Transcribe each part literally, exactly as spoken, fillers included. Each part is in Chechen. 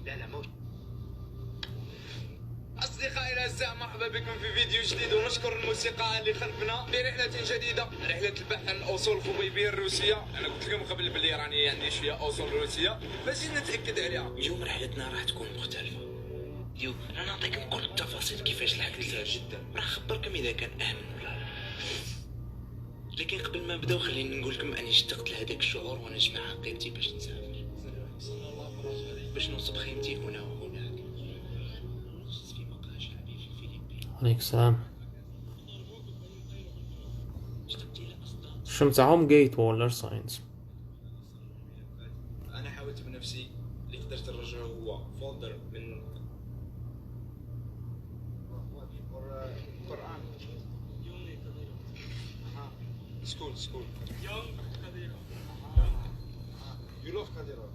لا، لا، موت. أصدقائي الأعزاء، مرحبا بكم في فيديو جديد، ونشكر الموسيقى اللي خلفنا في رحلة جديدة، رحلة البحث عن الأصول الخبيبية الروسية. أنا قلت لكم قبل بلي راني عندي شوية أصول روسية، مازال نتأكد عليها. اليوم رحلتنا راح تكون مختلفة. اليوم أنا نعطيكم كل التفاصيل كيفاش لحقت ليه. جدًا. راح نخبركم إذا كان آمن ولا لا. لكن قبل ما نبداو، خليني نقول لكم أني اشتقت لهذاك الشعور وأنا نجمع عقيلتي باش نسافر، باش نوصل خيمتي هنا وهناك. نغوص في مقهى شعبي في الفلبين. عليك السلام. اشتقت إلى أصداء. شمت عم جيت ولا ساينس؟ أنا حاولت بنفسي، اللي قدرت نرجعه هو فولدر من القرآن. أها. سكول، سكول. You love Kadyrov.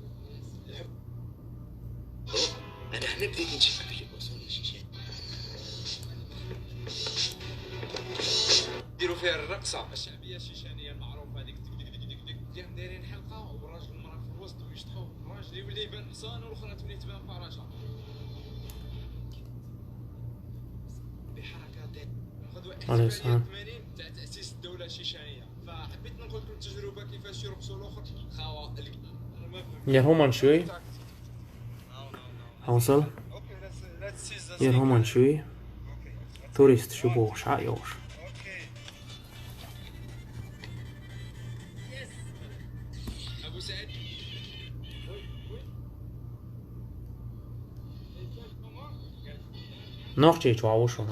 أنا حنا بديت نجيب في البوسون الشيشان. ديروا فيها الرقصة الشعبية الشيشانية المعروفة، هذيك ديك، ديك، ديك، ديك، ديك. دايرين حلقة، والراجل والمرأة في الوسط ويشطحوا، الراجل يولي يبان حصان والأخرى تولي تبان فراشة. بحركة دير. غدوة عليه احتفالية السلام. ثمانين تاع تأسيس الدولة الشيشانية. فحبيت نقول لكم التجربة كيفاش يرقصوا الأخر. خاوة ال-، يا هما نشوي. حوصل. يا هما نشوي. توريست شبوش عيوش. نوخ چی چواوشون.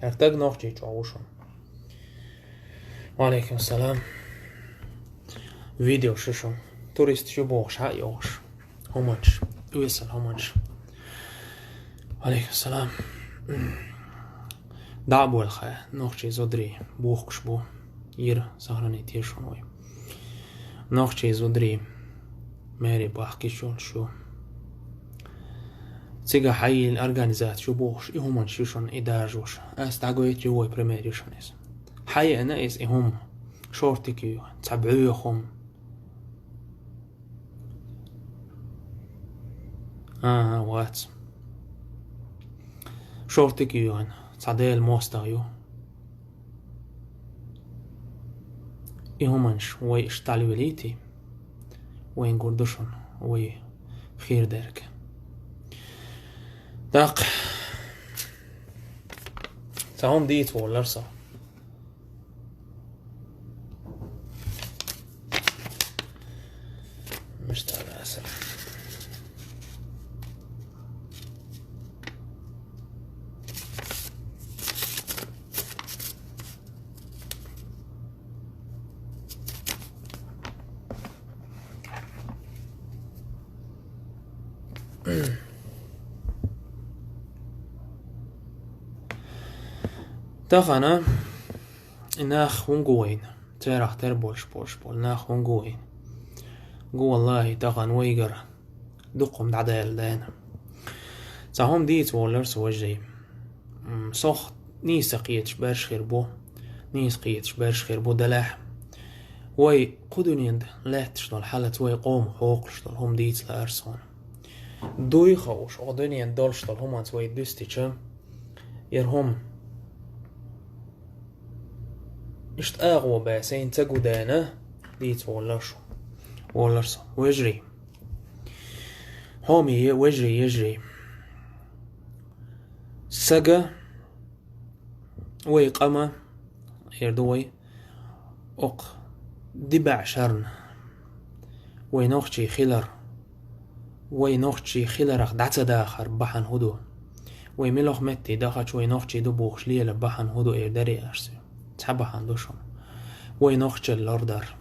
ارتگ نوخ چی چواوشون. وعليكم السلام. فيديو ششم. توريست شو بوخش، ها يوخش. هومنش. ويسل هومنش. وعليكم السلام. دعب والخير. نوخشي زودري. بوخش بو. ير سهرني تيشون وي. نوخشي زودري. ماري باخكي شون شو. تيغا حي الأرغانيزات شو بوخش. إهومن شوشون إداجوش. أستعقويت جوي بريمير يوشونيس. حي أنا إس إهوم. شورتي كيو. تبعويخم. آه، وات. شورتي كيو أنا. تعديل موستا يو. إهومنش وي اشتعل وليتي. وين قردشون وي خير دارك. داق. تعوم ديت ولا رصا. مش تاع العسل. تاخنا. إناخ ونقوين. تيراخ تير بولش بولش بول. ناخ ونقوين. قو والله تاخن ويقر. دقهم دعدال دانا. تاهم ديت وولرس وجهي. مم، صخ نيسا قيتش بارش خير بو. نيس قيتش بارش خير بو دلاح. وي قدن يند لا تشتغل حالة وي قوم حوق شتغل هم ديت لأرسون. دوي خوش أغدن يند دول شتغل هم أنت وي دوستي چم. يرهم. اشت آغو باسين تاقو دانا. ديت وولرش. وولرس. وجري. هومي وجري يجري. سقا. وي قما. يردوي. أق. دبع شرن. وي نوخشي خلر. وي نوخشي خلرخ دعتا داخر بحن هدو. وي ملوخ متي داخش وي نوخشي دبوخش ليلة بحن هدو إير دري أرسي. تحبحن دوشم. وي نوخشي اللوردر.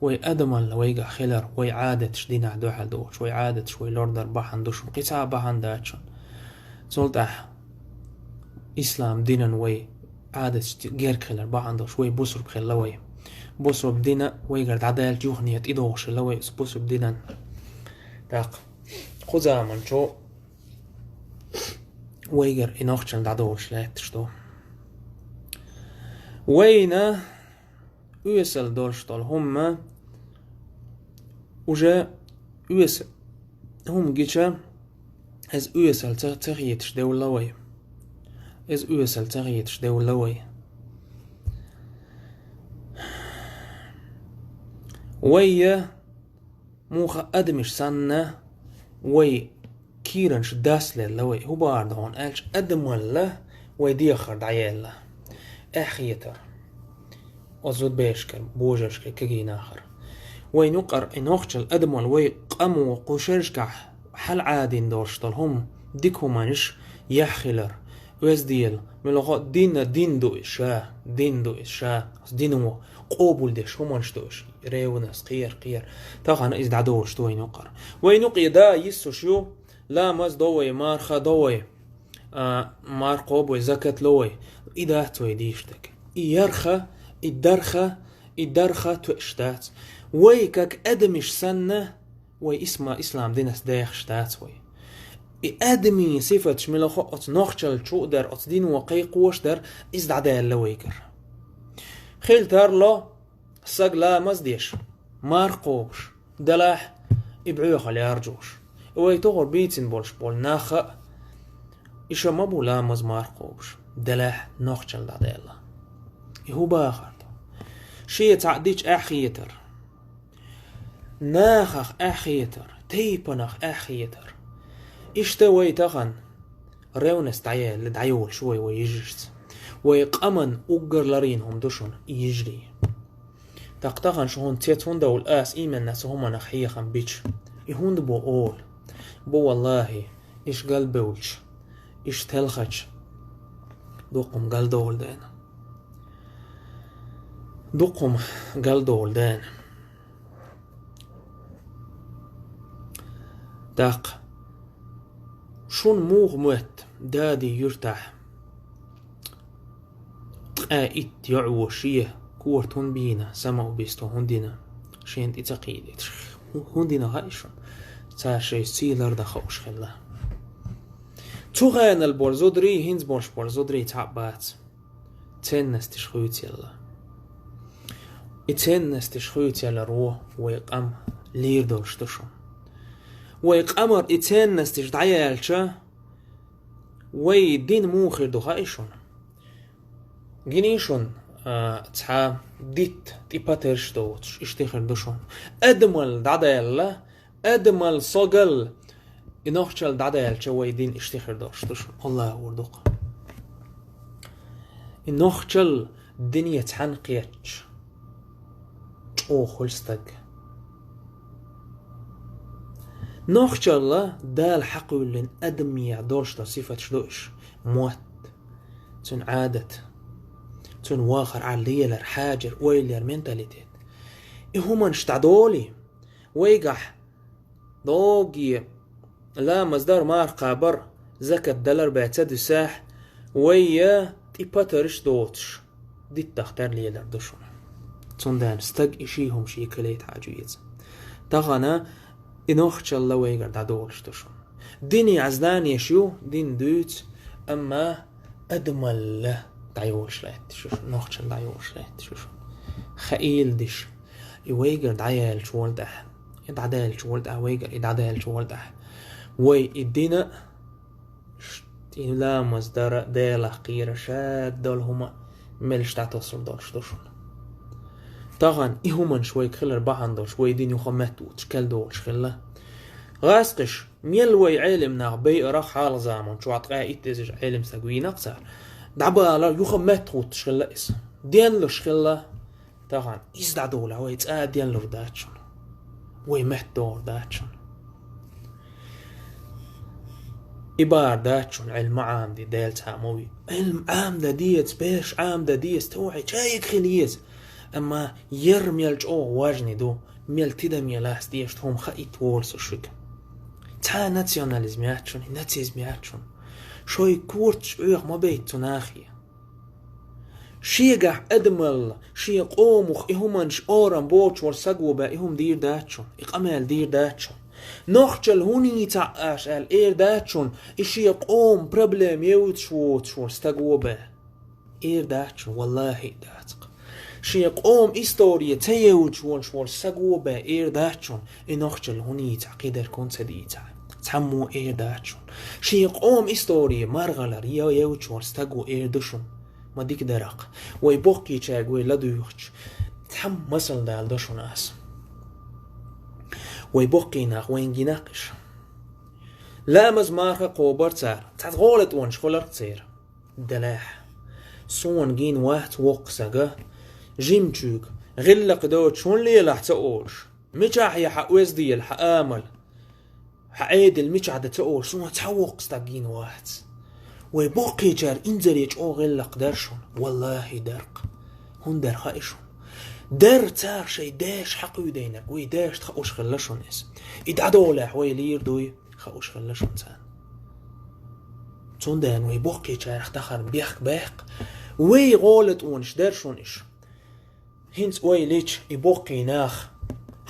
وي أدمل ويقع خلر وي عادتش دينا دوحل دوش وي عادتش وي لوردر بحن دوشم. قيسا بحن داتشن. سلطح. إسلام دينن وي عادتش غير خلر بحن دوش وي بوسر بخل لوي. بوسر بدينا وي قرد عدال جوخنية إدوغش لوي بوسر بدينن. داق. خزامن شو. ويقر إنوخشن دعدوش لا تشتو. وينا أوسل دولشتول هم Уже оьса хӀума гича, иза оьсал ца, ца хеташ девлла вай. Иза оьсал ца хеташ девлла вай. Вай я муха адамаш санна, вай кийранаш даслелла вай. ХӀун бахьар да хьуна аьлча, адамалла вай дехар дӀаелла. Эхь хетар. Оцу зудберашкара, божаршкара, кегийнахара. Вайна юкъара и нохчалла адамалла вай къамо кху шерашкахь хьалаӀадийна долуш долу хӀума, дика хӀуманаш яхь хилар. Веза Дела, муьлхха а дин, дин ду иза ша, дин ду иза ша, дино къобалдеш хӀуманаш ду иза, ревность, кхера, кхера. Тахана иза дӀадолуш ду вайна юкъара. Вайна юкъе да йиссуш ю, ламаз до вай, марха до вай, а, марха кхобу вай, закат ло вай. И дац вай дийшург. И ярха, и дарха, и дарха тоьаш дац. Вай как адамаш санна, вай исма-, ислам динас дехаш дац вай. И адамийн сифаташ мила хо оцу нохчалла чу а дар, оцу дино кхайкхош а дар, иза дӀадаьлла вайгара. Хила тарло, саг ламаз деш, марха кхобуш, делахь и бӀоьхал яржош. И вай тохар бийцина болуш болу нах а, и ша ма бу ламаз марха кхобуш, делахь нохчалла дӀадаьлла. И хӀун бахар ду? Шен цхьаъ дича эхь хетар. Нахах эхь хетар, тайпанах эхь хетар. Иштта вай тахана ревность дӀаяьлла, дӀайолуш вай, вай йижаршца. Вай къаман уггар ларийна хӀума ду шуна, и йижарий. ТӀаккха тахана шу хӀунда цец хӀунда вуьлу ас именно цу хӀуманах хьехам бича? И хӀунда бу олу? Бу валлахӀи, иша галбевлча, иша телхача, дуккха хӀума галдолу дена. Дуккха хӀума галдолу дена. ТӀаккха шуна муха моьтту Дади юьртахь ткъе итт йоӀ ву шен корта хӀунда бийна, самоубийство хӀунда дина, шена тӀе ца кхийдайташ? ХӀун-, хӀунда дина хаьа шуна? Цара шайца сий лардан хууш хилла. Цу хенал болу зударий, хӀинца болуш болу зударий цхьаъ бац. Ценносташ хуьйцаелла. И ценносташ хуьйцаелларо вай къам лийр долуш ду шуна. Вай къамара и ценносташ дӀаяьлча, вай дин муха хир ду хаьа шуна? Гиний шуна, а, цхьа дитт тӀе патарш доцуш, иштта хир ду шуна. Адамалла дӀадаьлла, адамалла, согал, и нохчалла дӀадаьлча, вай дин иштта хир долуш ду шуна. Аллаху дукха. И нохчалла дине цхьаьна кхетча, чӀогӀа хуьлу стаг. Нохчалла Дала хьакхуьллина адамех долуш долу сифаташ ду уьш: мотт, цуьнан Ӏадат, цуьнан вахар, Ӏа лелар, хьаьжар, ойла яр, менталитет. И хӀуманаш дӀадолий, вайгахь догге ламаз дар, марха кхабар, закат далар бен ца дуьсехь, вай я тӀе патарш доцуш, диттах тера лелар ду шуна. Цундела стаг и ший хӀума шега хилийта хьажа веза. Тахана и нохчалла вайгара дӀадолуш ду шуна. Дине знанеш ю, дин дуьйцу, амма адамалла дӀайолуш лаьтташ ю шуна, нохчалла дӀайолуш лаьтташ ю шуна. Хаийла диш, и вайгара дӀаяьллачу волу тӀехь, и дӀадаьллачу волу тӀехь, вайгара и дӀадаьллачу волу тӀехь, вай и дина ш-, и ламаз дара, Делах кхера, шадолу хӀума мелаш дӀатосур долуш ду шуна. Тахана и хӀуманаш вайга хилар бахьана долуш, вай дин юха меттавуттуш, кел долуш хилла. ГӀаскхиш, мел вай Ӏелим нах байарах хьалха заман чохь ткъе итт эзар Ӏелим стаг вийнакх цара, дӀабалар юха меттахӀуттуш хилла иза. Денлуш хилла. Тахана иза дӀадолахь, вай цкъа а денлур дац шуна. Вай меттадохур дац шуна. И бахьар дац шуна, Ӏилма Ӏамаде, Дела цхьаъ ма вий. Ӏилма Ӏамадан деза, бераш Ӏамадан деза, товхьид шайга хила еза. Амма яр мел чӀогӀа важный ду, мел тидаме лаца дезаш ду хӀума хаийта волу со шуьга. Цхьа национализм яц шуна, нацизм яц шуна. Шайн корташ Ӏеха ма бейта цу нахе. Шегахь адамалла, шен къомах и хӀуманаш орам боцуш волу саго бен и хӀума дийр дац шуна, и къамел дийр дац шуна. Нохчалла хӀун йийцахь аша аьлла эр дац шуна, и шен къоман проблема евзаш воцуш волу стаго бен. Эр дац шуна, валлахӀи, дац-кх. Шен къоман истори ца евзаш волуш волу стаг ву бен эр дац шуна, и нохчалла хӀун йийцахь, кхидерг хӀун ца дийцахь. Цхьаммо эр дац шуна. Шен къоман истори мархаллар я евзаш волу стаг ву эр ду шуна. Ма дика даракх. Вай боккхийчаьрга вай ладуьйхучу, цхьамма масал дала до шуна ас. Вай боккхий нах вайна гинакх иша. Ламаз марха кхобар цара, цхьа гӀолатонаш хуьларх церан. Делахь, суна гина вац воккха сага, жимчуьга, гӀиллакх доцуш хӀун лелахь ца олуш, мичахь я хьан оьзда елла хьан амал, хьан Ӏедал мичахь дан ца олуш, суна цхьа воккха стаг гина вац. Вай боккхийчара инзаре чӀогӀа гӀиллакх дара шуна, валлахӀи, дарх. ХӀунда дара хаьа шуна? Дара цара шайн дайша хьакхуьйдайнарг, вай дайшна хууш хилла шуна иза. И дӀадолахь вай лийр дуй, хууш хилла шуна царна. Цундела вай боккхийчарах тахана бехк баьккхи. Вай гӀолатонаш дара шуна иша. ХӀинца вай лича и боккхий нах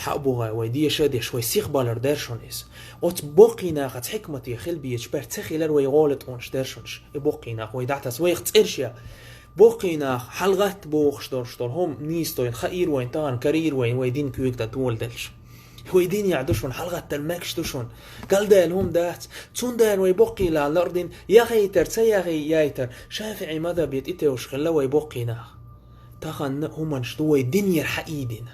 хьа а бухахь вай деша а деш, вай сихбалар дара шуна иза. Оцу боккхий нахаца хьикмате хила безаш бер ца хилар вай гӀолатонаш дара шуна иша. И боккхий нах вай дӀатаса, вайх цӀераш я. Боккхий нах хьалагӀатта бохуш долуш долу хӀума нийса дойна хаийра вайна, тахана карийра вайна, вай дин куьйга тӀе толаделча. Вай дин яхь ду шуна, хьалагӀаттар мегаш ду шуна. Галдаьлла хӀума дац. Цундела вай боккхийла лардина, яхийтар, ца яхий, яйтар, шафиӀий мазхабе тӀетевжаш хилла вай боккхий нах. Тахана хӀуманаш ду вай динера хьаийдина.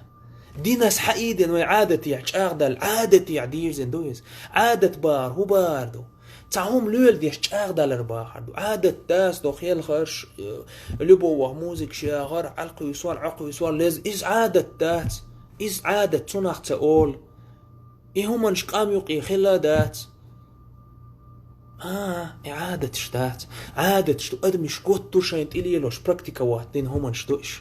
Динас хьаийдина вай Ӏадатехь чӀагӀдала, Ӏадатехь дийрзина ду иза. Ӏадат бахар хӀун бахар ду? Цхьа хӀума лоьла деш чӀагӀдалар бахар ду. Ӏадат дац до хелхарш, э, любовах музыкаш яхар, Ӏалкхуьйсор, Ӏокхуьйсор леза. Иза Ӏадат дац. Иза Ӏадат цунах ца олу. И хӀуманаш къам юкъе хилла а дац. А, и Ӏадаташ дац. Ӏадаташ ду, адамаш готта ду шайна тӀе лелош, практиковать дина хӀуманаш ду иша.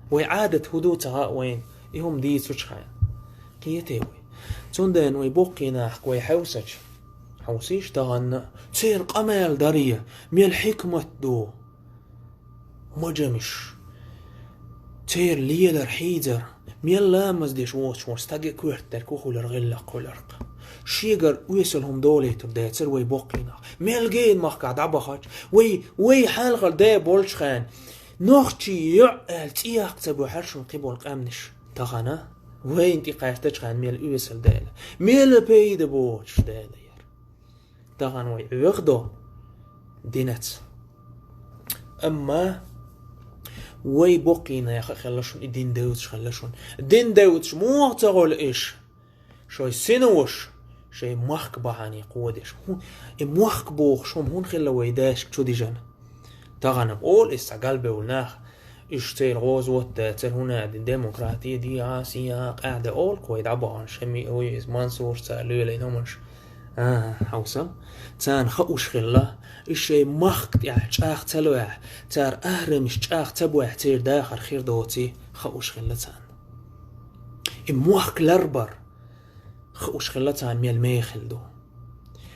Вай Ӏадат хӀун ду ца хаьа вайна, и хӀума дийцучу хенахь. Кхетий вай? Цундела вай боккхий нахка вай хьовсача, хьовсийша тахана, церан къамел даре, мел хьикмат ду. Мажамаш. Церан лелар хьийзар, мел ламаз деш воцуш волу стаге коьртаниг хӀун хуьлура, гӀиллакх хуьлура-кх. Шегара оьсал хӀума долуьйтур дацара вай боккхий нах. Мел гена махкахь дӀабахча, вай, вай хьалхара да болчу хенахь, нохчий йоӀ аьлла цӀе яккха ца бохьара шуна кхиболу къаьмнаш. Тахана вайна тӀе кхаьчча тахана мел оьсал дела, мел пайда боцуш дела яра. Тахана вай Ӏоьху до динаца. Амма вай боккхий нах а хилла шуна, и дин девзаш хилла шуна. Дин девзаш муха ца хуьлу иша? Шайн синош, шайн махка бахьане кходеш. ХӀун, и мохк бохуш хӀума хӀунда хилла вай дашка чу дижина? Тахана олу иза цхьа галбевлла нах, иша церан гӀозот а, церан хӀуна а ди-, демократи, диа, сиа, къаьхьа де олу-кх вай дӀабахана, шеми, ой, иза Мансурш цара лелийна хӀуманаш. А, хьовса. Царна хууш хилла, иша шайн махка тӀехь чӀагӀ ца лоьхь, цара ахрамаш чӀагӀ ца боьхь, церан дахар хир доций, хууш хилла царна. И мохк ларбар, хууш хилла царна мел мехала ду.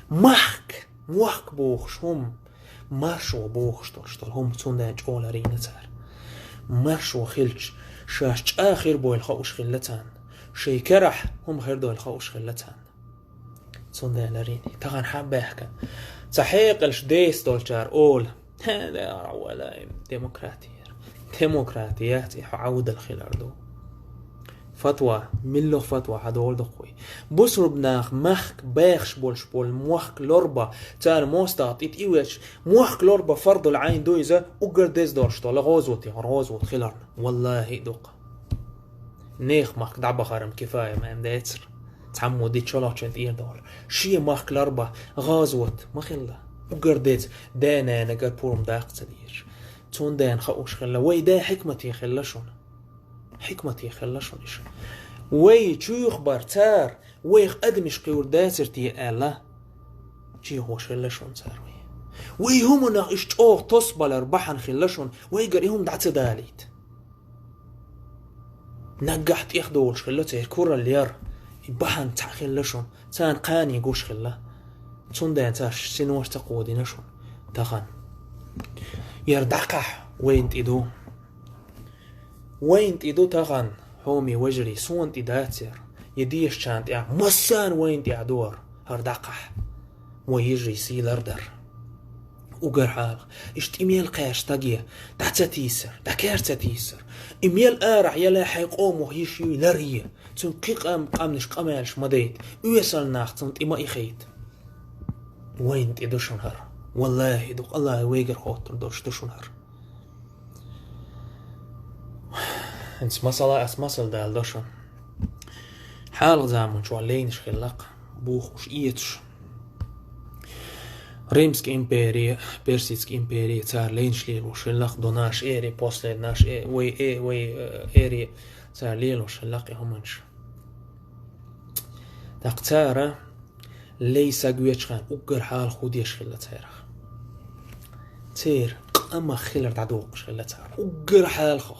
Махк, мохк бохуш хӀума, маршо бохуш долуш долу хӀума цундела чӀогӀа ларийна цара. Маршо хилча, шаьш чӀагӀ хир бойла хууш хилла царна. Шайн карахь хӀума хир дойла хууш хилла царна. Цундела ларийна. Тахана хьан баьхкина? Цхьа хьекъалш деса долчара олу. Хе, да, вала, демократи яра. Демократи яц, и хьо Ӏовдал хилар ду. Фатва, миллох фатва хьадолу дуккхуй. Бусурба нах махка бехаш болуш болу мохк лорба, цара мостагӀа тӀе тӀе веш, мохк лорба фардул Ӏайн ду иза, уггар деза долуш долу гӀозотехь, гӀозот хиларна. Валлахи, дукха. Нехан махка дӀабахарам кифая ма дацара. Цхьаммо дича шолгӀачун тӀера долу. Шен махка ларба гӀазот ма хилла. Уггар деза, да-нанагара пурам даккха ца дезаш. Цундела хууш хилла. Вай да хьикмате хилла шуна. Хьикмате хилла шуна иша. Вай чуьйхабар цара, вайх адамаш кхуьур дацара те аьлла, чехош хилла шуна цара вай. Вай хӀуманах иша чӀогӀа тосабалар бахьана хилла шуна, вайгара и хӀума дӀа ца далийта. Наггахь тӀехдолуш хилла церан куралла яра, и бахьана цхьаъ хилла шуна, царна кхане гуш хилла. Цундела цара синош ца кходина шуна тахана. Яра дӀакхахь вайна тӀе ду. Вайна тӀе ду тахана, хьоме вежарий, суна тӀе дац яра. Я дешачарна тӀехь, массарна вайна тӀехь ду хӀара, хӀара дӀакхахь. Вай йижарий сий лардар. Угар хьалха. Иштта и мел кхаьча стаге, дӀа ца тийсар, дӀа кер ца тийсар. И мел арахь яле хьайн къомо йиш юй лар е. Цуьнан кхин къам къамнаш къамаьлаш ма дайта. Оьсал нах цунна тӀе ма ихайта. Вайна тӀе ду шуна хӀара. Валлахи, ду, Аллахи вайгара хоттур долуш ду шуна хӀара. ХӀинца масала, ас масал дала до шуна. Хьалха заманчохь лайнаш хилла-кх, бухуш, эцаш. Римский империя, Персидский империя, цара лайнаш лелош хилла-кх, до нашей эры, после нашей э-, вай, э, вай, э, эры, цара лелош хилла-кх и хӀуманаш. ТӀаккха цара лай саг вечхьана уггар хьалха хӀун деш хилла царах? Церан къамах хилар дӀадоккхуш хилла цара. Уггар хьалха.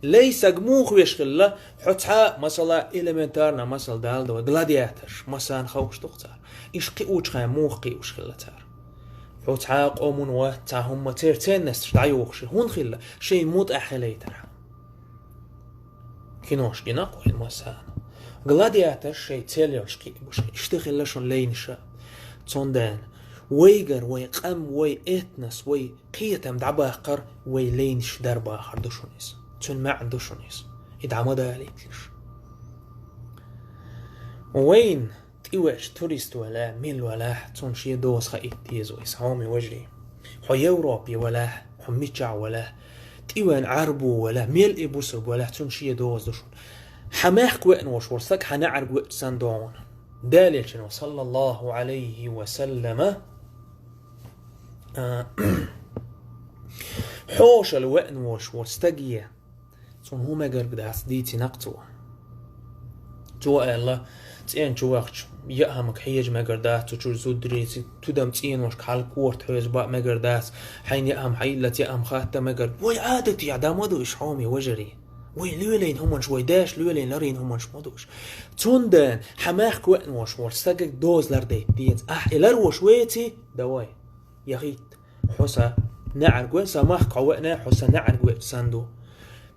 Лай саг муха веш хилла, хьо цхьа, масала, элементарно масал дала до, гладиаторш, массарна хууш ду-кх цара. Иш кхиучхьа муха кхиуш хилла цара? Хьо цхьа къоман вац, цхьа хӀумма церан ценносташ дӀайохуш, хӀунда хилла? Шайн мутӀахь хилийтархьама. Кинош гина-кх вайна массарна. Гладиаторш шайн цел йолуш кхиабуш. Иштта хилла шуна лайнаша. Цундела вайгара вай къам, вай этнос, вай кхетам дӀабаккхар вай лайнаш дар бахар ду шуна иза. Цуьнан маьӀна ду шуна иза. И дӀа ма далийталаш. Вайна тӀевеача турист валахь, мила валахь, цунна шен доза хаийта деза вай, сан хьоме вежарий. Хьо Европе валахь, хьо мичахь валахь, тӀевеана Ӏарбо валахь, мел и бусург валахь, цунна шен доза ду шуна. Хьан мехка веана волуш волу стаг хьан неӀарга веача санна догӀу. Далелчано, саллаллаху Ӏалайхи ва саллама, а, хьошалла веана волуш волу стаге, цунна хӀун мегарг дац, дийцина-кх цо. Цо аьлла, цӀен чу вахча, яа хӀамаг хьежа мегар дац, цу чуьра зударий, тидам цӀеношка хьала корта хьоьза баа мегар дац, хьайна яа хӀама хьаиллац, яа хӀама хатта мегар. Вай Ӏадатехь дан ма ду иш, хьоме вежарий. Вай лелийна хӀуманаш, вай даьша лелийна ларийна хӀуманаш ма ду иш. Цундела хьан мехка веана волуш волу стагага доза лардайта деза. Ахь и ларвош веце, давай, яхийта. Хьо сан неӀарга веана, сан махка хьо веана, хьо сан неӀарга веача санна ду.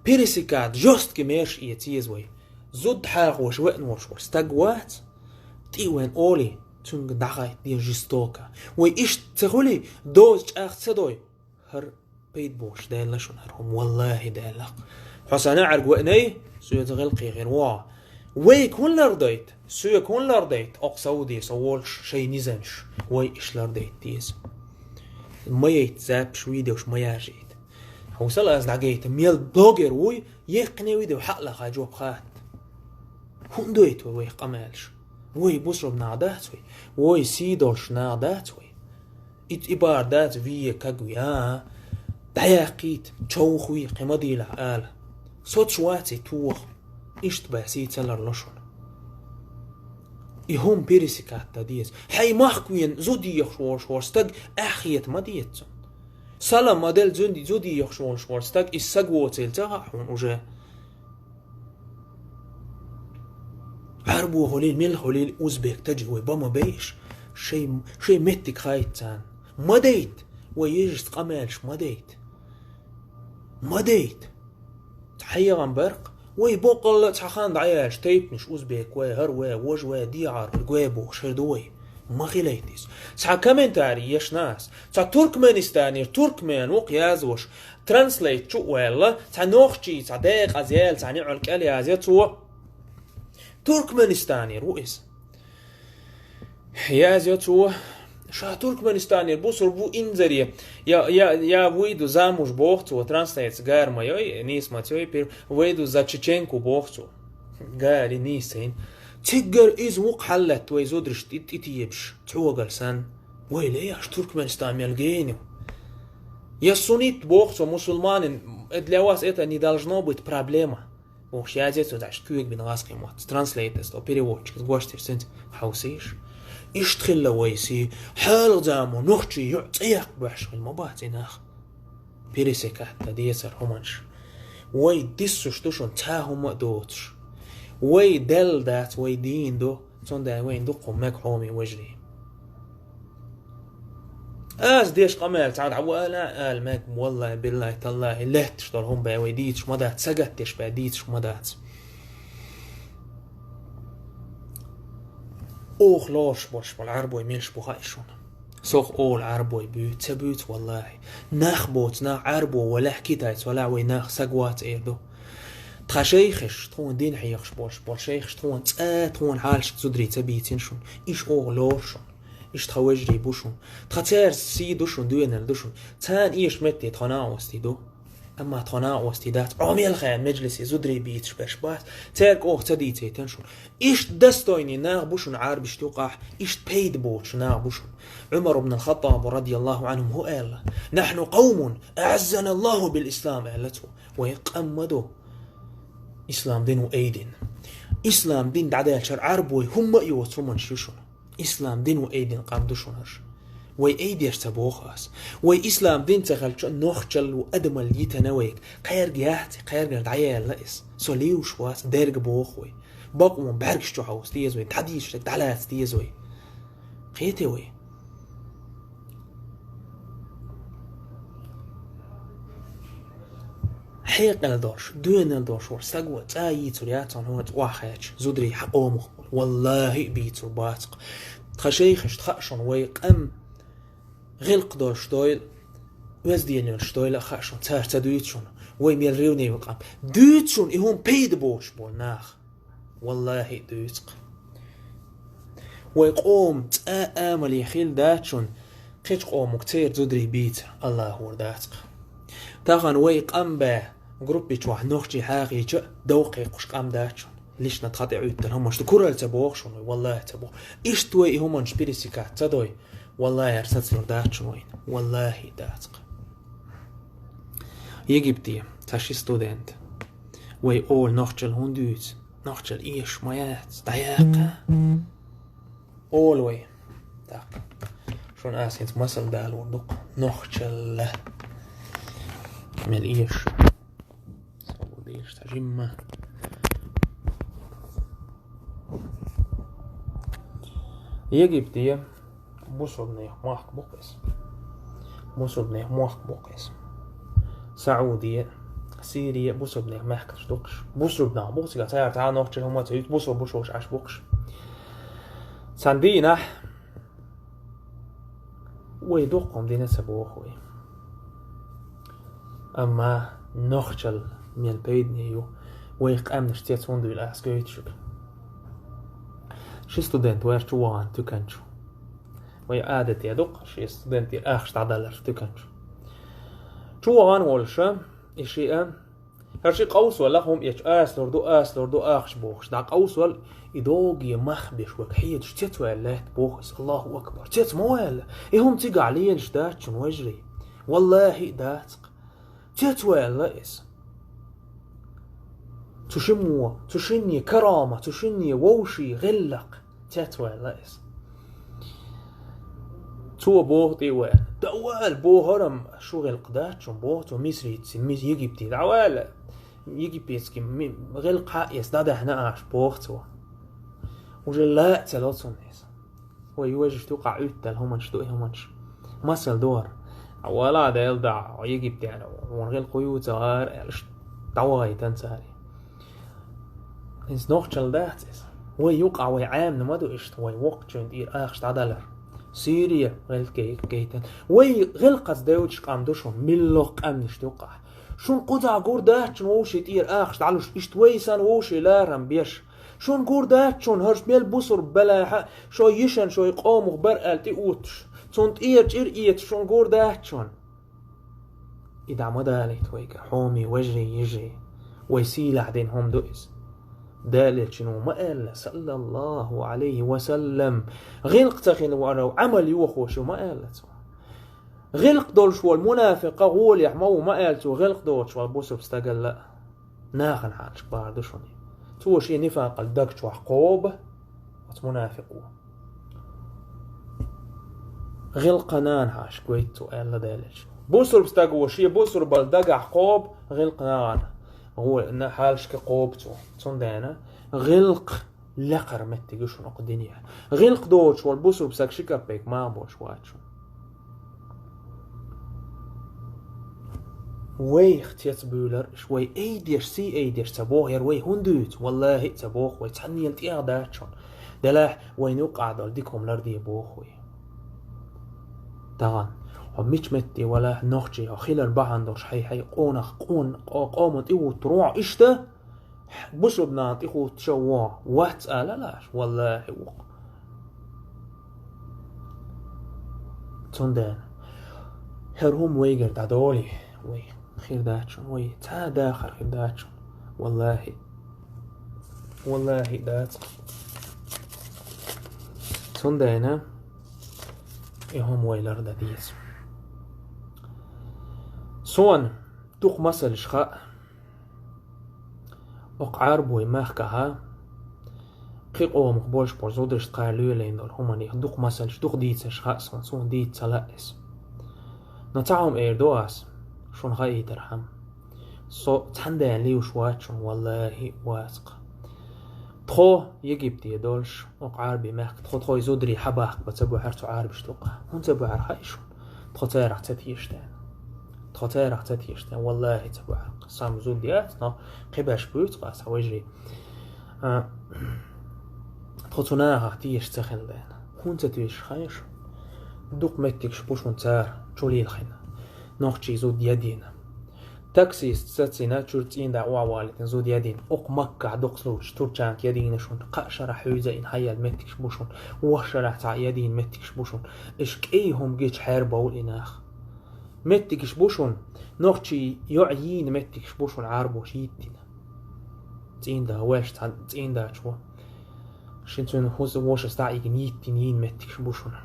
Пересекать, жёсткий мерш эца еза вай. Зуда хьахош веана волуш волу стаг вац, тӀе а веана олий, цуьнга дӀахайта деза жестоко. Вай иштта ца хуьлий, доза чӀагӀ ца дой, хӀара пайда бохуш даьлла шуна хӀара хӀума, валлахи, даьлла-кх. Хьо сан неӀарга веанай, соьца гӀиллакхе хир ву хьо. Вайга хӀунда лардайта? Соьга хӀунда лардайта? Окху Сауде со волуш шайн низамаш. Вай иштта лардайта деза. Ма яйта записьш, видеош ма яжийта. Хьовсал, ас дӀагайта, мел блогер вуй, еккхине видео хьаалахьа жоп хатта. ХӀунда дойту вай вайх къамаьлаш? Вай бусург нах дац вай? Вай сий долуш нах дац вай? И, и бара дац вие кагви, а? ДӀаяккхийта, човхаве, кхин ма дийлахь ала. Соцуш ваций тоха? Иштта бен сий ца ларло шуна. И хӀума пересекать дан деза. Хьайн махка веана зуда ехаш волуш волу стаг ахьа хета ма деза цунна. Салам ма делла зуд-, зуда ехаш волуш волу стаг, иза стаг воцийла ца хаьа хьуна уже. Ӏарбо хуьлийла, мила хуьлийла, узбек, таджик вай, бан ма бейша. Шайн, шайн меттиг хаийта царна. Ма дайта! Вай йижаршца къамаьлаш ма дайта! Ма дайта! Цхьа хьехам бара-кх. Вай боккъалла а цхьа хан дӀаяьлча, тайпанаш, узбек вай, хӀара вай, важа вай, дехьара хуьлу гой бохуш хир ду вай. Ма хилийта иза. Цхьа комментарий еш нах ас. Цхьа Туркменистанера туркмен ву-кх яздеш, транслейт чу а ваьлла, цхьа нохчий, цхьа декъаза яьлла, цхьа неӀалт кӀел язйо цо. Туркменистанера ву иза. Язйо цо, ша Туркменистанера бусург ву инзаре. Я, я, я выйду замуж боху цо, транслейт гара ма йой, нийса ма ца йой, пир-, выйду за чеченку боху цо. Гара нийса ца йина. Циггара иза ву-кх хьаллаьтта вай зударшна тӀе-, тӀетебаш, цхьогара санна. Вай ле, аш Туркменистан мел гена ю. Я суннит боху цо, мусульманин, для вас это не должно быть проблема. Бохуш язйо цо, даш куьйга бина гӀазкхийн мотт. Транслейтер, со переводчик, гочдеш сенца хьовсийша. Иштта хилла вай сий, хьалха заман нохчий йоӀ цӀе яккха беш хила ма бац и нах. Пересекать дан деза хӀара хӀуманаш. Вай диссуш ду шуна цхьа хӀума а доцуш. Вай делла дац, вай дийна ду, цундела вайна дукха хӀума мега, хьоме вежарий. Ас деш къамел цхьа дӀа ву ала, ала мега, валлахӀи, биллахӀи, таллахӀи, лаьтташ долу хӀума бен вай дийцуш ма дац, сагатдеш бен дийцуш ма дац. Оха лоруш болуш болу Ӏарбой милаш бу хаьа шуна. Сох олу Ӏарбой буьйцу, ца буьйцу, валлахӀи. Нах боцу нах, Ӏарбо валахь, китайц валахь, вай нах саг вац эр ду. Тхан шайхаш, тхуна дин хьехаш болуш болу шайхаш, тхуна цӀа, тхуна хьалашка зударий ца бийцина шуна. Иша оха лору шуна. Иша тхан вежарий бу шуна. Тхан церан сий ду шуна, доьналла ду шуна. Царна эшна метте тхо накъостий ду. Амма тхо накъостий дац, Ӏомел хенан меджлисе зударий бийцаш берш бац, церан кӀоха ца дийцайтан шуна. Иштта достойный нах бу шуна Ӏарбишта юкъахь, иштта пайда боцуш нах бу шуна. Ӏумар ибн ал-Хаттаб, радияллаху Ӏанху, хӀу аьлла: «Нахьну къавмун аӀаззана Аллаху бил ислам», аьлла цо. Вай къам ма ду, ислам дин ву айдина. Ислам дин дӀадаьллачара Ӏарбой хӀумма а йоцу хӀуманаш ю шуна. Ислам дин ву айдина къам ду шуна хӀорш. Вай айдеш ца боху ас. Вай ислам дин ца хилча, нохчалла ву адамалла йитана вайга. Кхаьрга яц и, кхаьргара дӀаяьлла иза. Со лийуш вац, дерг боху вай. Бакъван бӀаьргаш чу хьовса деза вай, дӀадийшург дӀалаца деза вай. Кхетий вай? Хьекъал долуш, доьналла долуш волу стаг ван цӀа йийцур яц хьуна хӀоца охьахаьчча, зударий хьан къомах болу. ВаллахӀи, бийцур бацахь. Тхан шайхашна хаьа шуна, вай къам гӀиллакх долуш дойла, оьзда йолуш дойла а хаьа шуна, цара ца дуьйцу шуна, вай мел ревнивый къам. Дуьйцу шуна и хӀума пайда боцуш болу нах. ВаллахӀи, дуьйцу-кх. Вай къоман цӀа а амале хилла дац шуна, кхечу къомах церан зударий бийцар, Аллахьора дац-кх. Тахана вай къам бен группи чохь нохчий хьахийча а, дов кхайкхуш къам дац шуна. Лична тхан тӀе Ӏуьттала хӀуманаш ду, куралла ца боху шуна вай, валлахӀи, ца боху. Иштта вай и хӀуманаш пересекать ца дой, валлахӀи, хӀара сацалур дац шуна вайна. ВаллахӀи, дац-кх. Египте цхьа ши студент. Вай олу нохчалла хӀунда дуьйцу? Нохчалла эшаш ма яц, дӀаяккха. Олу вай. Так. Шуна ас хӀинца масал далор ду-кх. Нохчалла. Мел эшаш. Сагу дийш ца жимма. Египте бусурнех мохк бу-кх иза. Бусурнех мохк бу-кх иза. Саудия, Сирия бусурнех мехкаш ду-кх уьш. Бусурнах бу-кх цигахь, цара цхьа а нохчалла хӀумма ца юьйцу, бусур бу шуьш Ӏаш бу-кх уьш. Цхьана дийнахь вай дуккха хӀума дина ца боху вай. Амма нохчалла мел пайдане ю, вайх къаьмнаш цец хӀунда вуьлу ас гойту шуьга. Ши студент вара чу вахана туькан чу. Вай Ӏадате ду-кх шен студентера ахча дӀадалар туькан чу. Чу вахана волуша, и шиъ а, хӀара шиъ къовсавала хӀума эцча, аса лур ду, аса лур ду ахча бохуш, дӀакъовсавала, и догий мах беш вайга хьедаш цец ваьлла лаьтта боху иза. Аллаху акбар! Цец ма ваьлла! И хӀума цигахь лелаш дац шуна, вежарий. ВаллахӀи, дац-кх. Цец ваьлла иза. Цу шиммо, цу шинне карама, цу шинне вовший гӀиллакх. Цец ваьлла иза. Цо боху тӀе а ваьлла. Да ваьлла, бохарам шу гӀиллакх дац шуна, боху цо, Мисрийцци, Мис-, Египте дӀаваьлла. Египетский ми-, гӀиллакх хьаэца дӀадаьхьна аша, боху цо. Уже ла а ца ло цунна иза. Вай вежаршна юкъахь Ӏуьттал хӀуманаш ду и хӀуманаш. Масал ду хӀара. Вала Дела дахьа, Египтехь, хьуна гӀиллакх ю ца гӀара аьлла, дӀавахийтина цара. ХӀинца нохчалла дац иза. Вай юкъахь вай Ӏемина ма ду иштта, вай воккхачунна тӀера ахча дӀадалар. Сирия гӀиллакх гай-, гайтина. Вай гӀиллакхаца девдаш къам ду шуна, миллох къаьмнашна юкъахь. Шуна кхузахь гур дац шуна вовшийн тӀера ахча дӀалуш, иштта вай санна вовшийн ларам беш. Шуна гур дац шуна хӀорш мел бусурба белахь а, шайн йишан, шайн къомах бара аьлла тӀеоттуш, цунна тӀера чӀир эцаш шуна гур дац шуна. И дӀа ма далийта вайга, хьоме вежарий, йижарий. Вай сийлахь дина хӀума ду иза. Делан Элчано ма аьлла, саллаллаху Ӏалайхи ва саллам, гӀиллакх ца хилла вара Ӏамал йохош ю ма аьлла цо. ГӀиллакх долуш волу мунафикъ гӀолехь ма ву ма аьлла цо, гӀиллакх доцуш волу бусурба стагалла а. Нахана хьалхашка бахар ду шуна. Цо шен нифакъал даг чохь кхобу оцу мунафикъо. ГӀиллакх нахана хьалхашка гойту цо, аьлла Делан Элчано. Бусурба стаго шен бусурбалла дагахь кхобу гӀиллакх нахана. ГӀо-, на-, хьалхашка кхобу цо. Цундела гӀиллакх лекхара меттиг ю шуна окху динехь. ГӀиллакх доцуш волу бусурба стаг ши капек ма болуш вац шуна. Вайх цец буьйлар, вай айдеш, сий айдеш ца боху, яра вай хӀунда дуьйцу? ВаллахӀи, ца боху вай, цхьаннел тӀех дац шуна. Делахь, вайна юкъахь долу дика хӀума ларде боху вай. Тахана, хьо мича метте валахь нохчий, хьо хилар бахьана долуш хьай-хьай къонах, къон-, къо-, къоман тӀехӀуттур ву хьо иштта, бусурбанан тӀехӀуттуш ву хьо, вац алалаш, валлахӀи, ву-кх. Цундела хӀара хӀума вайгара дӀадолий, вай хир дац шуна, вай цхьа а дахар хир дац шуна, валлахӀи. ВаллахӀи, дац. Цундела и хӀума вай лардан деза. Суна дукха масалш хаьа. Окху Ӏарбойн махкахь кхин къомах болуш болу зударшна кхара лелийна долу хӀуманех дукха масалш, дукха дийцарш хаьа суна, суна дийца ца лаьа иза. Но цхьа хӀума эр ду ас, шуна хаийтархьама. Со цхьана дена лийш вац шуна, валлахӀи, вац-кх. Тхо Египте долуш, окху Ӏарбойн махка, тхо, тхо и зударий хьабахка бан ца бохьура цу Ӏарбашна тӀаккха. ХӀунда ца бохьура хаьий шуна? Тхо царах ца теша дена. Тхо царах ца теша дена, валлахӀи, ца бохьура. Сан зуда яц, но кхин беш буьйцу-кх ас, хьан вежарий. А, тхо цу нахах теша ца хилла дена. ХӀунда ца тешира хаьий шуна? Дукха меттигаш бу шуна цара чулилхина. Нохчий зуда ядийна. Таксист сацийна, чуьра цӀийнда охьавалийтина зуда ядийна. Окху Маккахь дукха случай, турчанка ядийна шуна, кхаа шарахь хьуьйзийна хьаяьлла меттигаш бу шуна, ворхӀ шарахь цхьаъ ядийна меттигаш бу шуна. Иштта кӀайн хӀума гича хьербовла и нах. Меттигаш бу шуна, нохчий йоӀ йийна меттигаш бу шуна, Ӏарбоша йиттина. ЦӀийнда ваьш цхьа цӀийндачо. Шен цуьнан хӀуз-, вошас дӀа а йигина, йиттина йийна меттигаш бу шуна.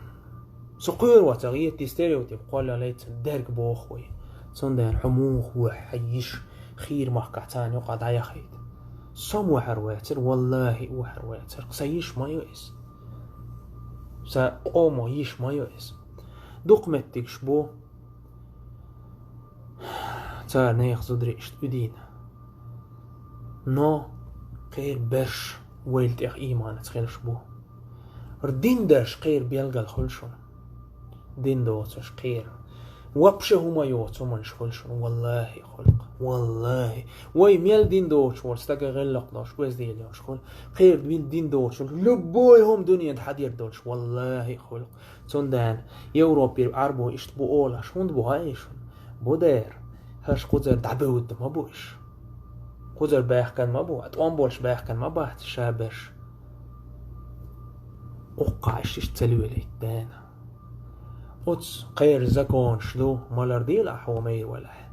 Со кхоьруш ца гӀерта, и стереотип кхоллалц дерг боху вай. Цундела хьо муха вуьйхьу, хьан йиша хийра махкахь царна юкъахь дӀаяхийта? Со ма ваьхьар вацара, валлахӀи, ваьхьар вацара. Сан йиша ма ю иза. Сан къоман йиша ма ю иза. Дукха меттигаш бу, цара нехан зударий иштта уьдийна. Но кхеран берш вайл тӀех ийманаца хилаш бу. Дин доцуш кхеран билгал хуьлу шуна. Дин доцуш кхеран. Вообще хӀума йоцу хӀуманаш хуьлу шуна. ВаллахӀи, хуьлу-кх. ВаллахӀи. Вай мел дин доцуш волу стага гӀиллакх долуш, оьзда йолуш хуьлу. Кхеран дин доцуш, любой хӀума дуьненан тӀехь хьадер долуш. ВаллахӀи, хуьлу-кх. Цундела Европера Ӏарбой иштта бу олуш, хӀунда бу хаьий шуна? Бу дера, хӀорш кхузара дӀабевдда ма бу уьш. Кхузара баьхкина ма бу, тӀом болуш баьхкина ма бац ша берш. Уккха иштта ца лелийта дена. Оцу кхеран законаш ду, ма лардийла ахь хьо майра валахь.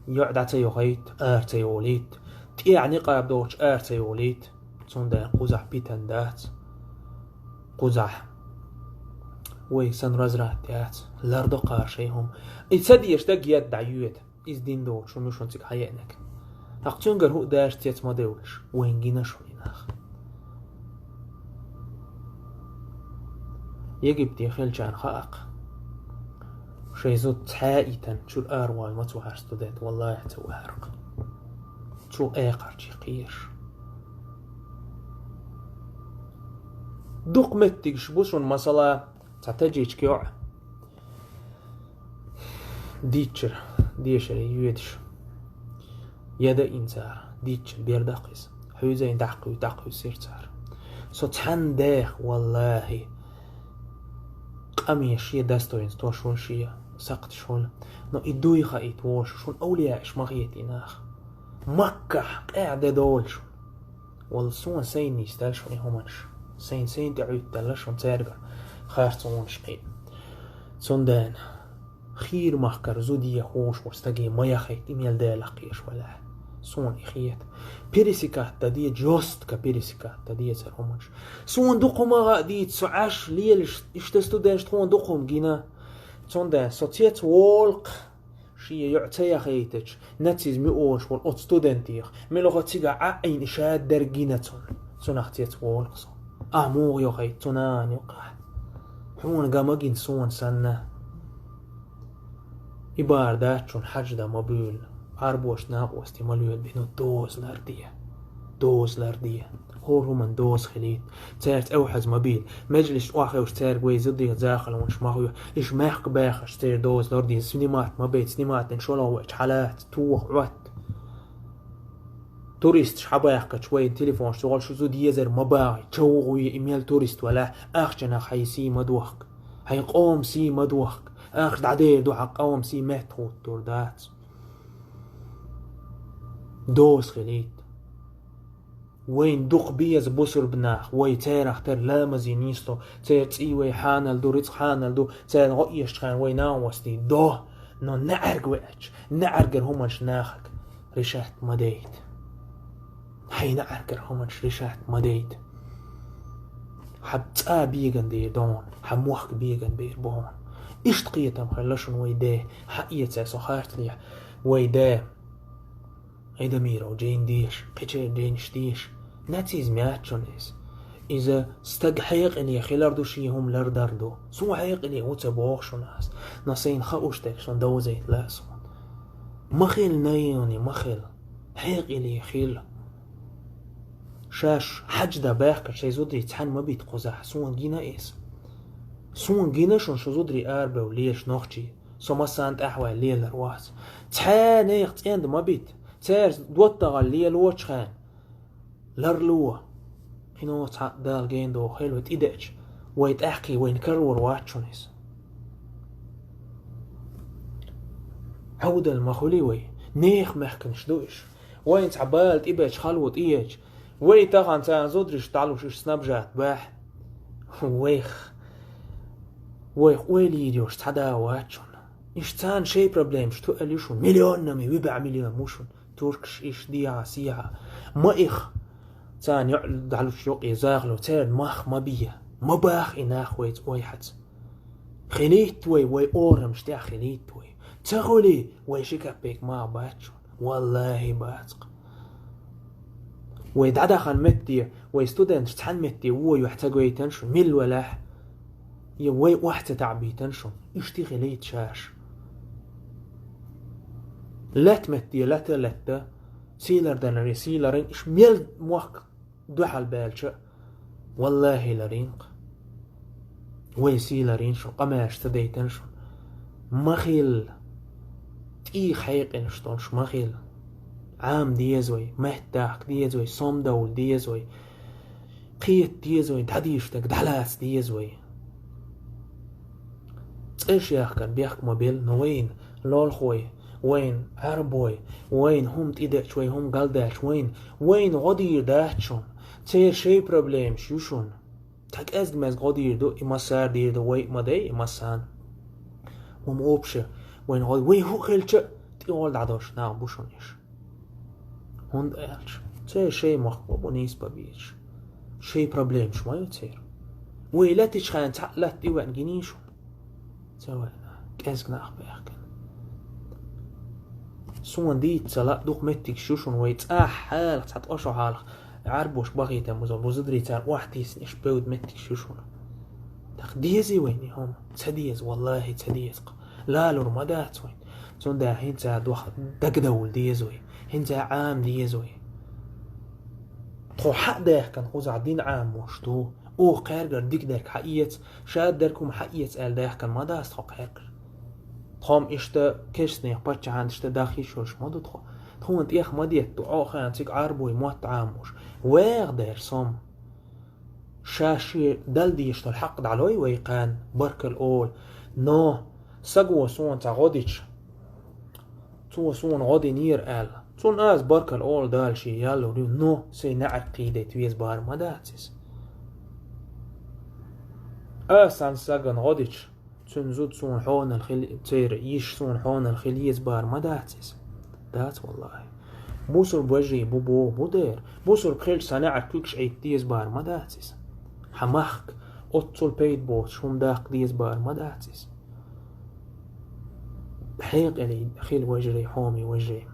ЙоӀ дӀа ца йохуьйту, ара ца йолуьйту. ТӀехь никъаб доцуш ара ца йолуьйту. Цундела кхузахь питана дац. Кхузахь вай сан разврат яц. Лардо кхара шайн хӀума. И ца дезаш даггера дӀайоьду. Иза дин доцуш хӀума ю шуна цига хьаеанарг. ТӀаккха цуьнгара хӀуъа даьржа цец ма девлаш. Вайна гина шуна и нах. Египте хилчарна хаьа-кх. Шайн зуда цхьаъ а йитина, чуьра аравала ма ца ваьхьара студент, валлахӀи, ца ваьхьара-кх. Цо экхарчий кхераш. Дукха меттигаш бу шуна, масала, цхьа таджик йоӀ дийцчара, дешаре йоьдуш. Яда ин цара, дийцча, бер даккха иза. Хьуьйзийна дӀаккхуьйту, дӀаккхуьйсира цара. Со цхьанна деха, валлахӀи, къаман шен достоинство хуьлу, шен сакхташ хуьлу. Но и дуй хаийта волуш, шуна овлияаш ма хета и нах. Маккахь къаьхьа де долуш. Валла, суна сайна нисделла шуна и хӀуманаш. Сайна, сайна тӀе Ӏуьтталла шуна цаьрга харцонаш кхин. Цундела хийра махкара зуда е хууш волу стаге ма яхийта, и мел Делах кхоьруш валахь. Суна и хета. Пересекать дан де, жёстко пересекать дан дезара хӀуманаш. Суна дукха хӀума а дийца, со Ӏаш лелаш, иштта студенташ тхуна дукха хӀума гина. Цундела со цец волу-кх, шен йоӀ ца яхийтича, нацизм ю олуш волу оцу студентех. Мила хьо цигахь Ӏаийна, и ша дерг гина цунна. Цунах цец волу-кх со. Ахь муха йохуьйту цу нана юкъахь? Хьуна ган ма гина, суна санна. И бара дац шуна хьаждан ма буьйлу. Ӏарбошна накъостий ма лоьду бен, ну, доза ларде. Доза ларде. ХӀора хӀуманна доза хилийта. Цаьрца эвхьаза ма бийла. Межлис охьахевшаш цаьрга вай зудех захалонаш ма хьоьху. Иштта мехкан баьхаш церан доза лардийна. Снимать ма бейта, снимать дина шолгӀа ваьча хьалаца, тоха, Ӏотта. Туристаш хьабаьхкача вайна телефонаш чухула шу зуда езар ма багӀий. ЧӀогӀа ве и мел турист валахь, ахчанах хьайн сий ма дохка. Хьайн къоман сий ма дохка. Ахча дӀадер ду, хьан къоман сий меттахӀуттур дац. Доза хилийта. Вайна дукха беза бусурба нах, вай царах тера ламазе нийслу, церан цӀий вай хьанал ду, рицкъ хьанал ду, царна гӀо эшача хана вай нанас дийр до, но наӀарга веача, наӀаргара хӀуманаш нахага решать ма дайта. Хьайн наӀаргара хӀуманаш решать ма дайта. Хьан цӀа беган дер дона, хьан мохк беган бер бона. Иштта кхетам хилла шуна вай де, хьаэца со харцлехь, вай де. Айдамиров жайна деша, кхечеран жайнаш деша. Нацизм яц шуна иза. Иза стаг хьекъале хилар ду, шен хӀума лардар ду. Суна хьекъале ву ца боху шуна аз. Но сайна хууш дерг шуна довзийта лаьа суна. Ма хила наивни, ма хила. Хьекъале хила. Шаьш хьаьжда баьхкача шайн зударий цхьаьна ма бита кхузахь. Суна гина иза. Суна гина шуна шун зударий арабевлла лелаш нохчий. Со массарна тӀаьхьаваьлла лелар вац. Цхьа нехан цӀенда ма бита. Церан доттагӀалла лелочу хенахь ларло. Кхин цхьаъ Дала гена дохийла вай тӀедеача, вай тӀаьххье вайна карор вац шуна иза. Ӏовдал ма хуьлий вай, нехан мехканаш ду уьш. Вайна цхьа бала тӀебеча, хало тӀееча, вай тахана царна зударшка дӀалуш уьш снабжат бахь. Вайх, вайх ойла йийр йолуш цхьа да вац шуна. Уьш царна шайн проблемаш ту аьлла ю шуна, миллионнами, вуьбаьӀ миллион ву шуна. Туркаш иштта дехьа-сехьа. Ма их. Царна йоӀ дӀалуш йокъе захало, церан мах ма бе. Ма баха и нах вайца ойхьаца. Хилийта вай, вай орамаш тӀехь хилийта вай. Ца хуьлий, вай ши капек мах бац шуна. Валлахи, бац-кх. Вай дӀадахана метте, вай студенташ цхьаьна метте вон юьхь ца гойтан шуна, милла валахь. Я вай охьа ца таӀбийтан шуна, иштта хилийта шаьш. Лаьтта метте лаьтта а лаьтта, сийлар данаре сийларан, иш мел мохк дуьхьал баьлча, валлахи, ларийна-кх. Вай сийларийна шуна, къамаьлаш ца дайтан шуна. Ма хила. ТӀийха хьекъалш долуш ма хила. Ӏама деза вай, меттахка деза вай, сомадовла деза вай. Кхета деза вай, дӀадийшнарг дӀалаца деза вай. ЦӀераш яхкар бехк ма белла, но вайна лолхой, вайна Ӏарбой, вайна хӀума тӀедеача, вай хӀума галдаьлча, вайна, вайна гӀо дийр дац шуна. Церан шайн проблемаш ю шуна. Цхьа кӀезга-мезга гӀо дийр ду, и массара дийр ду, вай а ма дай, и массарна. ХӀума общее, вайна гӀо, вай хӀу хилча а, тӀехула дӀадолуш нах бу шуна уьш. ХӀунда аьлча церан шайн мохк ма бу нийса бан безаш. Шайн проблемаш ма ю церан. Вай лаьттачу хенахь цхьаъ латта тӀевеана гиний шуна? Ца веана, кӀезга нах баьхкина. Суна дийца ца лаа, дукха меттигаш ю шуна вай цӀахь хьалха, цхьа ткъа шо хьалха Ӏарбош бахийтина бу, бу зударий царна охьатийсина, иштта бевдда меттигаш ю шуна. ТӀаккха дезий вайна и хӀума? Ца деза, валлахи, ца деза-кх. Лалур ма дац вайна. Цундела хӀинца дох-, дагадовла деза вай. ХӀинца Ӏама деза вай. Тхо хьа а даьхкина кхузахь дин Ӏамош ду. Оха кхаьргара дика дерг хьаэца, шадерг хӀума хьаэца аьлла даьхкина ма дац тхо кхаьргара. Тхо-м иштта керстанех паччахьан иштта даха йиш йолуш ма ду тхо. Тхуна тӀех ма детта ду, Ӏохана цига Ӏарбой мотт Ӏамош. Веха дера со-м. Ша шен Далла дезаш долу хьакъ дӀалой вай кхарна, баркалла олу. Но саго суна цхьа гӀо дича, цо суна гӀо динера аьлла, цунна аса баркалла олу, Дала шен ял лур ю, но сайн наӀарг кхийдайта веза бара ма дац иза. Аса цхьана сагана гӀо дича, цуьнан зуда суна хьонал хила, церан йиша суна хьонал хила еза бара ма дац иза. Дац, валлахи. Бусурба вежарий бу боху бу дера. Бусурба хилча, сан наӀарг куьгаш Ӏийта деза бара ма дац иза. Хьан махка оццул пайда боцуш хӀума даккха деза бара ма дац иза. Хьекъале хила, вежарий, хьоме вежарий.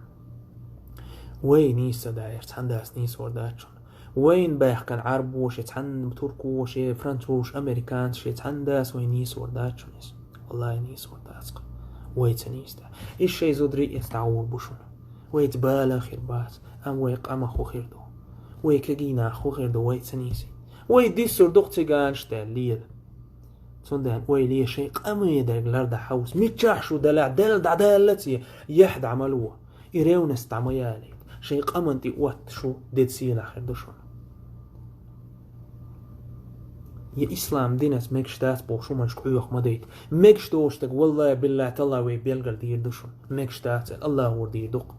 Вай нийса ца даьлча, цхьана дас нийсор дац шуна. Вайна баьхкина Ӏарбоша, цхьана туркоша, французаш, американцаша, цхьана дас вай нийсор дац шуна иза. Валлахи, нийсор дац-кх. Вай ца нийса даьлча. Иза шайн зударий эца дӀагӀур бу шуна. Вайца бала хир бац, амма вай къамах хӀун хир ду? Вай кегий нах хӀун хир ду вай ца нийсийта? Вай диссур ду-кх циганаш даьлла лела. Цундела ойла е, шайн къаме дерг лардан хьовса. Мичахь шу далахь, Далла дӀадаьлла ца е, яхь дӀа ма ло. И ревность дӀа ма ялийта. Шайн къаман тӀе отта шу дедда сийлахь хир ду шуна. Я ислам динас мегаш дац бохуш хӀуманаш къоьха ма дайта. Мегаш долуш стаг, валлахӀи, биллахӀи, таллахӀи, вай белгал дийр ду шуна. Мегаш дац аьлла, Аллахо дийр ду-кх.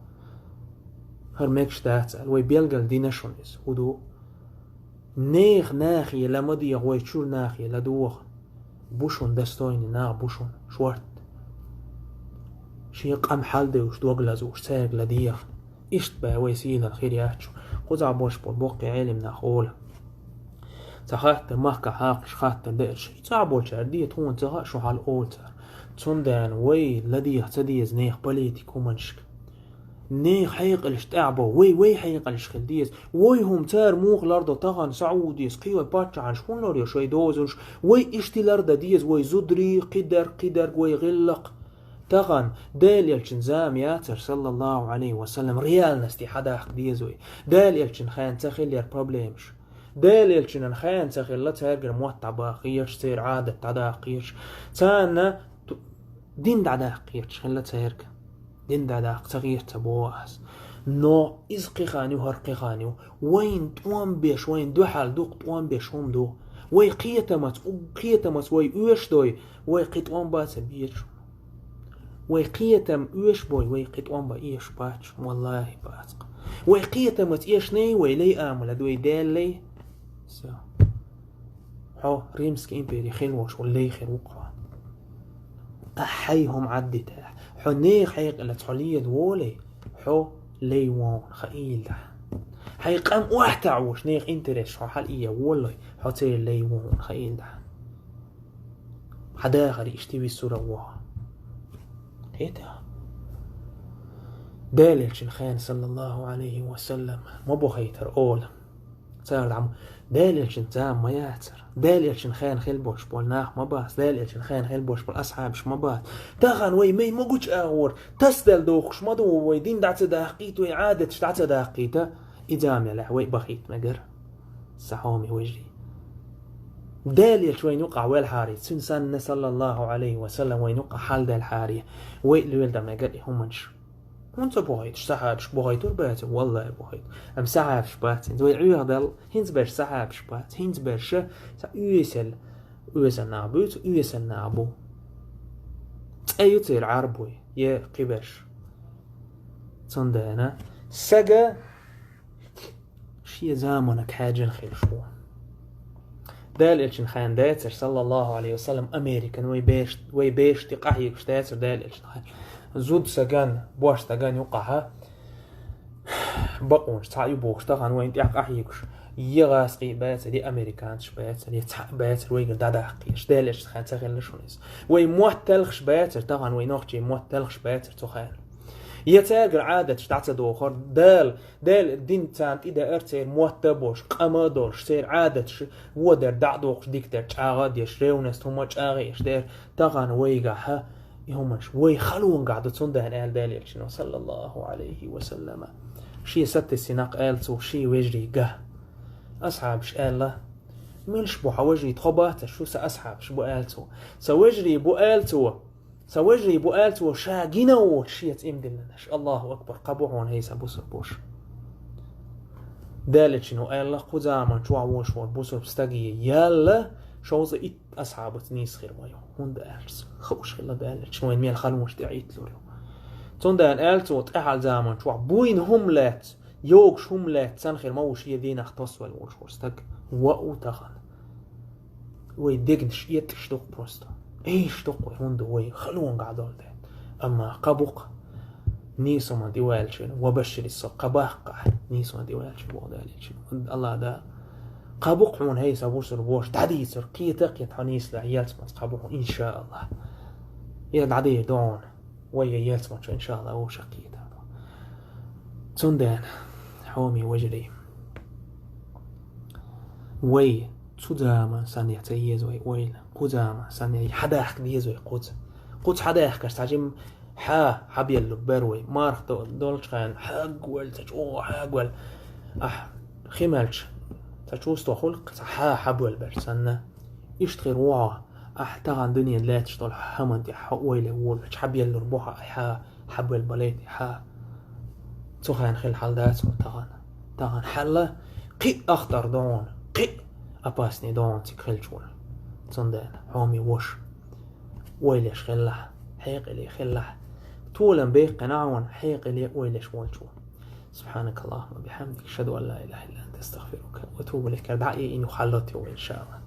ХӀара мегаш дац аьлла, вай белгал дина шуна иза. ХӀун ду? Нехан нахе ла ма деха, вай чуьра нахе ладогӀа. Бу шуна достойный нах, бу шуна шорта. Шен къам хьалдевлча дог лазош, цаьрга ладеха. Иштта бен вай сийлахь хир яц шу. Кхузахь болуш болу боккхий Ӏелим нах олу. Ца хатта махкахь хьакхаш хаттар деара шу. И цхьаболчара де, тхуна ца хаьа, шу хьал олу цара. Цундела вай ладеха ца деза нехан политика хӀуманашка. Нехан хьекъалш тӀехь бо, вай, вай хьекъалш хила деза. Вай хӀума цара муха лардо тахана Саудис, кхин вай паччахьаш хӀунда лорайо шайн дозанаш, вай иштта лардан деза, вай зударий, кхидерг, кхидерг, вай гӀиллакх. Тахана Делан элчан зама яцара, саллаллаху Ӏалайхи ва саллам, реальности хьадаккха деза вай. Делан элчан хенахь ца хиллера проблемаш. Делан элчанан хенахь ца хилла цаьргара мотт дӀабахкхийраш, церан Ӏадат дӀадаккхийраш. Царна ту-, дин дӀадаккхийраш хилла цаьрга. Дин дӀадаккха ца хета ца боху ас. Но иза кхин хан ю, хӀара кхин хан ю. Вайна тӀом беш, вайна дуьхьал дукха тӀом беш хӀума ду. Вай кхетамаца, уггар кхетамаца вай оьшуш дой, вай кхин тӀом бан ца безаш. Вай кхетам оьшуш бой, вай кхин тӀом бан эшаш бац, валлахӀи, бац-кх. Вай кхетамаца эшний, вай лай амал ду, вай Дела лай. Всё. Хьо Римский импери хила волуш волу лай хир ву-кх хьо. Ахьа, хьайн хӀума Ӏаддита. Хьо нехан хьекъалца хьо леладан волий, хьо лай ву хьуна хаийла. Хьайн къам охьатаӀош, нехан интересаш хьо хьала ийя волий, хьо церан лай ву хьуна хаийла. Хьан дахар иштта висур а ву хьо. Хета? Делан элчан хенахь, саллаллаху Ӏалайхи ва саллам, ма бохуьйтура олу. Цара дӀа ма, Делан элчан зама ма яцара. Делан элчан хенахь хила болуш болу нах ма бац. Делан элчан хенахь хила болуш болу асхьабаш ма бац. Тахана вай май ма гучу агӀор, тасаделла дохуш ма ду вай, дин дӀа ца даккхийта, вай Ӏадаташ дӀа ца даккхийта. И зама ялахь вай бахийта мегара. Сан хьоме вежарий. Делан элча вайна юкъахь велхьара, цуьнан санна, саллаллаху Ӏалайхи ва саллам, вайна юкъахь хьалделхьара, вай леладан мегара и хӀуманаш. ХӀунда ца бохуьйтуш, сахьабаш бохуьйтур бац, валлахӀи бохуьйту. Амма сахьабаш бац хӀинца. Вай Ӏехадала, хӀинца берш сахьабаш бац, хӀинца берш ца оьсал, оьсал нах буьйцу, оьсал нах бу. ЦӀе ю церан Ӏарбой, е кхиберш. Цундела сага шен заманга хьаьжжина хилаш ву. Делан элчан хенахь дацара, саллаллаху Ӏалайхи ва саллам, Американ вай беш-, вай бешаш тӀе къахьоьгуш дацара Делан элчан хенахь. Зуда стагана, божа стагана юкъахь бакъонаш цхьаъ ю бохуш, тахана вайна тӀехь къахьоьгуш. Е гӀазкхий бацара, е американцаш бацара, е цхьаъ бацара, вайгара дӀадаккхийраш. Делан элчан хенахь ца хилла шуна иза. Вай мотт талхаш бацара, тахана вай нохчий мотт талхаш бацара цу хенахь. Я цаьргара Ӏадаташ дӀа ца дохура, Дала, Дала дин царна тӀедеара, церан мотт а болуш, къам а долуш, церан Ӏадаташ водар дӀа а дохуш, дикадар чӀагӀ а деш, ревность хӀума чӀагӀ а еш дера, тахана вайгахь и хӀуманаш вай халонгахь ду, цундела аьлла Делан элчано, саллаллаху Ӏалайхи ва саллама. Шен сатесси нах аьлла цо, шен вежарий га. Асхьабаш аьлла: «Милаш бу хьан вежарий, тхо бац шу, сан асхьабаш бу», аьлла цо. «Сан вежарий бу», аьлла цо. Сан вежарий бу аьлла цо, ша гина а воцуш шеца иман диллинарш. Аллаху акбар, кхаъ бу хьуна, хӀей сан бусурба ваша. Делан элчано аьлла, кху заман чохь волуш волу бусурба стаге яьлла, шовзткъе итт асхьабаца нийса хир ма ю. ХӀунда аьлча, хууш хилла Делан элчано вайна мел халонаш тӀе Ӏитталур ю. Цундела аьлла цо, тӀаьхьарчу заман чохь буйна хӀума лаьцна, йогуш хӀума лаьцна санна хир ма ву шен динах тосвелла волуш волу стаг. Ва у тахана. Вай дегнаш этташ ду-кх просто. Эйш ду-кх вай, хӀунда вай халонгахь долу де. Амма кхаъ бу-кх нийсонан тӀе ваьллачун, ва башширис-сабир, кхаъ баккха нийсонан тӀе ваьллачун, боху Делан элчано. Аллах Дала. Кхаъ бу-кх хьуна, хӀей сан бусурба ваша, дӀадийцар, кхета а кхета хьо нийса лаьа, ялсаманца кхаъ бу хьуна, иншааллах. Я дӀадийр ду хьуна. Вай я ялсаманчу, иншааллах, вовшах кхета а бу. Цундела, хьоме вежарий, вай цу заман санна ца еза вай ойла, кху заман санна хьадахка деза вай кхуза. Кхуза хьадахкарш цхьа жим хьа, хьабеллург бер вай. Марха до-, долчу хенахь хьагвелла, цхьа чӀогӀа хьагвелла. Ахь хи мелча, цхьа чувство хуьлу-кх, цхьа хьа, хьабоьлла бер санна. Иштта хир ву хьо, ахь тахана дуьненан лаьтташ долу хӀуманна тӀехь хьо ойла волавелча, хьабеллур бу хьо, ахь хьа, хьабоьлла бале тӀе хьа. Цу хенахь хилла хьал дац хьуна тахана. Тахана хьал кхин а ахтар ду хьуна, кхин а опасный догӀун цига хилча волу. Цундела хьоме ваша, ойлаш хилалахь, хьекъале хилалахь. Толам беккхина Ӏа ван, хьекъале, ойлаш волчу. سبحانك اللهم وبحمدك، أشهد أن لا إله إلا أنت، أستغفرك وأتوب إليك. Кара дӀа а йина юха хьаллотту вай, иншаАллахӀ.